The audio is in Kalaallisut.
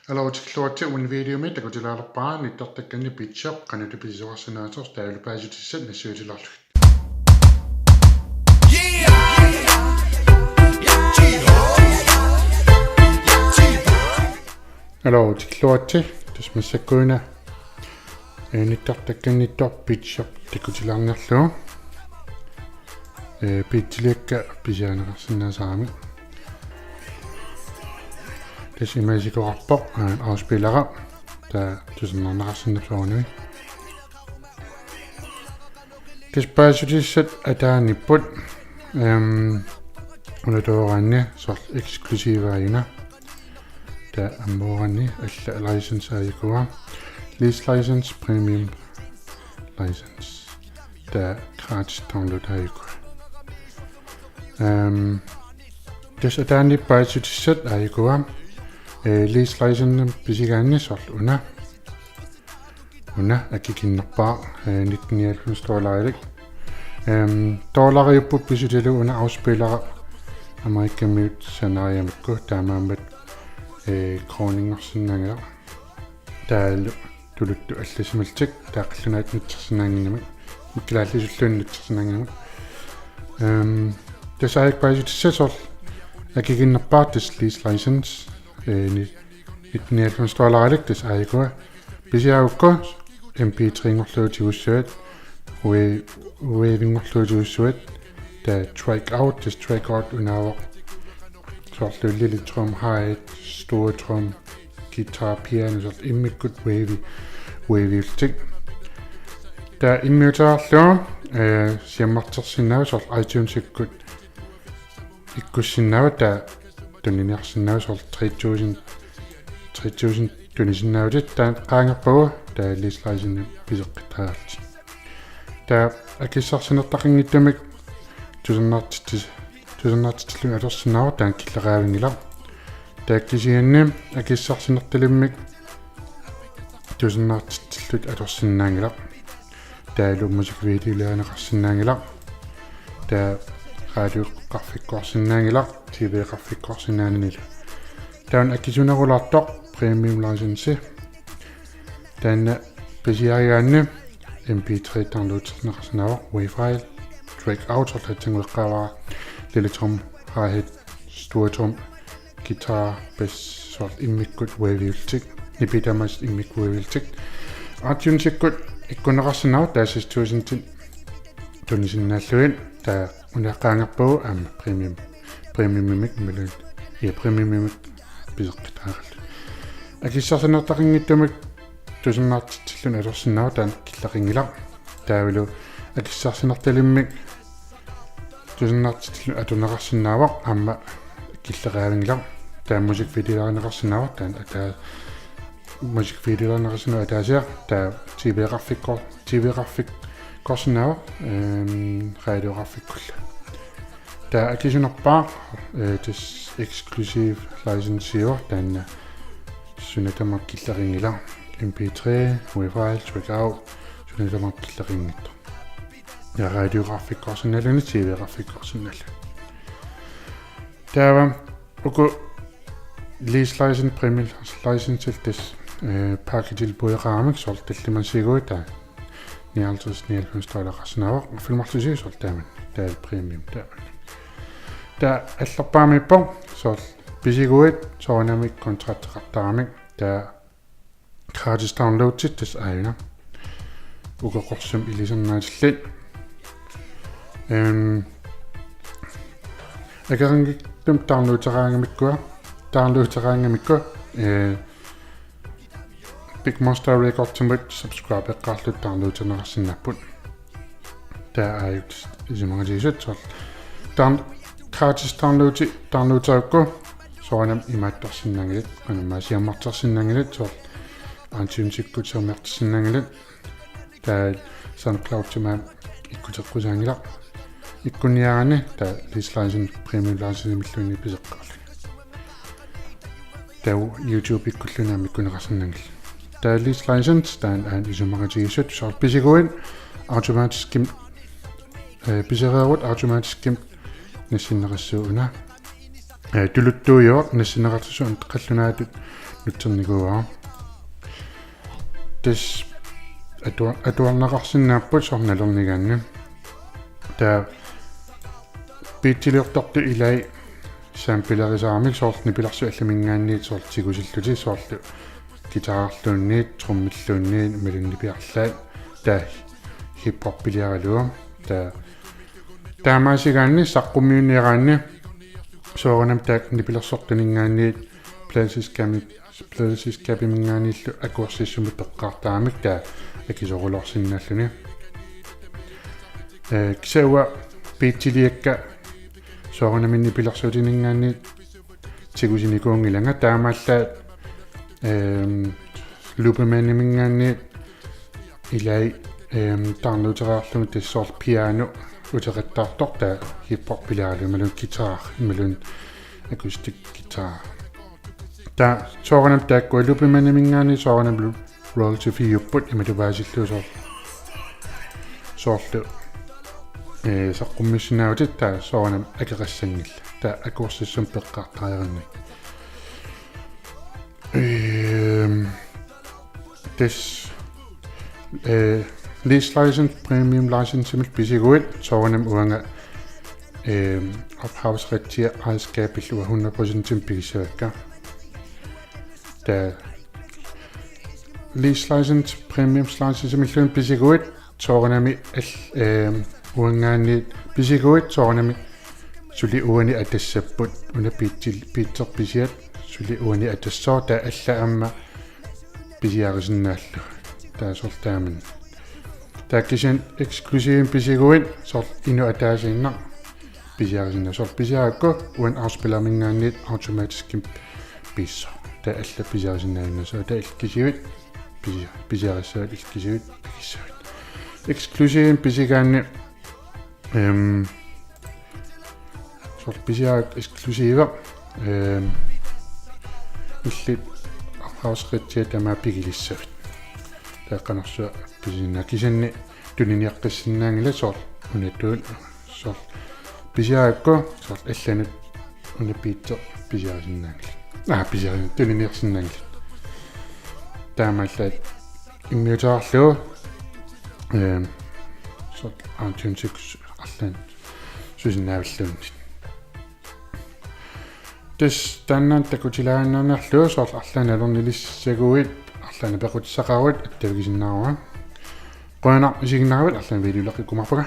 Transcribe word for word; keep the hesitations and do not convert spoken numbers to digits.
Aluu, tikilluaritsi. Uani videomi takutilaalerpara nittartakkanni Beatshop qanoq pisisoqarsinnaasoq taavalu paasissutissat nassuiaatilaarlugit. Aluu, tikilluaritsi. Tassa massakkuuna, eh, nittartakkannittoq Beatshop takutilaarniarlugu. Eh, beatsiliakka pisiarineqarsinnaasaramik. Tassa ima isikkoqarpoq, eh, afspillera. Taava tusarnaarneqarsinnaasoq uani. Tassa paasissutissat ataaniipput. Ehm, una tooraanni soorlu exclusive aajuna. Taava ammaaranni alla license aajukua. Lease license, premium license. Taava gratis download aajukua. Ehm, tassa ataaniipput paasissutissat aajukua. Eh, lease license pisigaanni soorlu una. Una akikinnerpaaq, eh, nitten nioghalvfems dollarilik. Ehm, dollariupput pisutigalugu una afspillera Amerikamiut sanariamikku taamaammat, eh, kroninngorsinnaanngilaq. Taavalu tuluttut allasimallutik taava qallunaatut nutsersinnaannginnamik. Mikilaallisulluunniit nutsersinnaannginnamik. Ehm, tassa aajukua paasissutissat soorlu akikinnerpaaq tassa lease license, eh, ni-, nitten nioghalvfems dollarilik tassa aajukua. Pisiarigukku M P three-nngorlugu tigussuat, wa-, wave-inngorlugu tigussuat, taava track out, tassa track out unaavoq soorlu lille trum, hi-hat, stor trum, guitar, piano, soorlu immikkut wave-, wave-iullutik. Taava immiutereerlugu, eh, siammartersinnaavat soorlu iTunes-ikkut ikkussinnaavat, taava tuniniarsinnaavat soorlu tre tusind, tre tusind tunisinnaavutit, taanna qaangerpagu taava lease license piseqqittariaqarlutit. Taava akissarsinertaqanngitsumik tusarnaartitsi-, tusarnaartitsilluni atorsinnaavoq, taanna killeqavinngilaq. Taava kisianni akissarsinertalimmik tusarnaartitsillutit atorsinnaanngilaq. Taavalu musikvideoliarineqarsinnaanngilaq. Taava radioqarfikkoorsinnaanngilaq, T V-qarfikkoorsinnaananilu. Taanna akisunerulaartoq premium license. Taanna pisiarigaanni M P three downloaderneqarsinnaavoq, wave file, track out, soorlu tassanngueqqaavara lille trum, hi-hat, stor trum, guitar, bass, soorlu immikkut wave-iullutik, nipi tamaasa immikkut wave-iullutik. iTunes-ikkut ikkunneqarsinnaavoq, taava seks tusind tunisinnaallugit, taava una qaangerpagu aamma premium, premiumimik imaluunniit, ja, premiumimik piseqqittariaqarlutit. Akissarsinertaqanngitsumik tusarnaartitsilluni atorsinnaavoq, taanna killeqanngilaq. Taavalu akissarsinertalimmik tusarnaartitsilluni atorneqarsinnaavoq, aamma killeqavinngilaq. Taava musikvideoliarineqarsinnaavoq, taanna ataa-, musikvideoliarineqarsinnaavoq ataasiaq, taava T V-qarfikkoor-, T V-qarfikkoorsinnaavoq, ehm, radioqarfikkullu. Taava akisunerpaaq, eh, tassa exclusive license-iuvoq, taanna suna tamarmi killeqanngilaq. M P three, wave file, track out, suna tamarmi killeqanngitsoq. Ja radioqarfikkoorsinnaalluni, T V-qarfikkoorsinnaalluni. Taava uku lease license, premium license-illu tassa, eh, pakketilpuiqaramik, soorlu tallimat tiguit taava nioghalvtreds, nioghalvfems dollareqarsinnaavoq, arfineq-marlusi soorlu taamani, taava premium taava. Taava allarpaamiippoq, soorlu pisiguit soorunami kontrakteqartaramik, taava gratis downloadit tassa aajuna. Uku qorsumik ilisarnaatillit. Ehm, akeqanngitsumik downloaderaangamikku, downloaderaangamikku, eh, Big Monstarr Recordsimut subscribeqqaarlutik downloaderneqarsinnaapput. Taava aajuku isumaqatigiissut soorlu. Down-, gratis downloadi, downloaderukku soorunami imaattorsinnaanngilat, qanamma siammartersinnaanngilat, soorlu iTunes-ikkut siammartersinnaanngilat. Taava SoundCloud-imut ikkuteqqusaanngilaq. Ikkunniaraanni taava lease license, premium license-imilluunniit piseqqaarluni. Taava YouTube-ikkulluunniit aamma ikkunneqarsinnaanngilaq. Taava lease license, taanna aana isumaqatigiissut, soorlu pisiguit automatiskimik, eh, pisereerutta automatiskimik nassinneqassaaq una. Eh, tuluttuujuvoq nassinneqartussaq qallunaatut Nutsernikuuara. Tassa atua-, atuarneqarsinnaapput soorlu nalornigaanni. Taava beatsiliortartut ilai samplerisaramik soorlu nipilersuit allaminngaanniit soorlu tigusillutik soorlu guitarluunniit, trummilluunniit, imaluunniit nipiarlaat taava hip-hopiliaralugu. Taava taamaasigaanni saqqummiunniaraanni soorunami taakku nipilersortuninngaanniit pladeselskab-, pladeselskabiminngaanniillu akuersissummik peqqaartaramik taava akisoorulorsinnaalluni. Ee, kisianni uanga beatsiliakka soorunami nipilersuutininngaanniit tigusinikuunngilanga taamaallaat, ehm, Loopymaniminngaanniit ilai, ehm, downloadereerlunga tassa soorlu piano uteqattaartoq taava hip-hopiliaralugu imaluunniit guitar, imaluunniit acoustic guitar. Taava soorunami taakkua Loopymaniminngaanniit soorunami royalty-fiupput imatut paasillugu soorlu. Soorlu, ee, saqqummiussinnaavutit taava soorunami akeqassanngillat. Taava akuersissummik peqqaartariaqanngilatit. Ehm, tassa, ee, lease license, premium license-imik pisiguit, soorunami uanga, ehm, ophavsrettiga ejerskabip uanga hundrede procent pigissavakka. Taava lease license, premium license-imilluunniit pisiguit, soorunami al-, ehm, uanngaanniit pisiguit, soorunami suli uani atassapput, una beatsi-, beatsi pisiat, suli uani atassooq taava allat aamma pisiarisinnaallugu. Taava soorlu taamani. Taava kisianni exclusive-imik pisiguit, soorlu inuk ataasiinnaq pisiarisinnaavoq. Soorlu pisiarigukku uani afspilleriminngaanniit automatiskimik piissooq. Taava allat pisiarisinnaavinnassaaq. Taava illit kisiat pisia-, pisiarissavat, illit kisiat pigissavat. Exclusive-imik pisigaanni, ehm, soorlu pisiarigukku exclusive, ehm, illit ophavsrettiga tamaat pigilissavit. Taava qanorsuaq pisinnaa kisianni tuniniaqqissinnaanngilaq soorlu unatuut soorlu pisiarigukku soorlu allanut una beatsi pisiarisinnaanngilaq. Aa, pisiari-, tuniniarsinnaanngilaq. Taamaallaat immiutereerlugu, ehm, soorlu iTunes-ikkut arlaannik susinnaavilluunniit. Tassa taanna takutilaaginnarniarlugu soorlu arlaannik nalornilissaguit, arlaannik pequtissaqaruit attavigisinnaavara. Qujanaq isiginnaaravit, arlaannik videoleqqikkumaarpunga.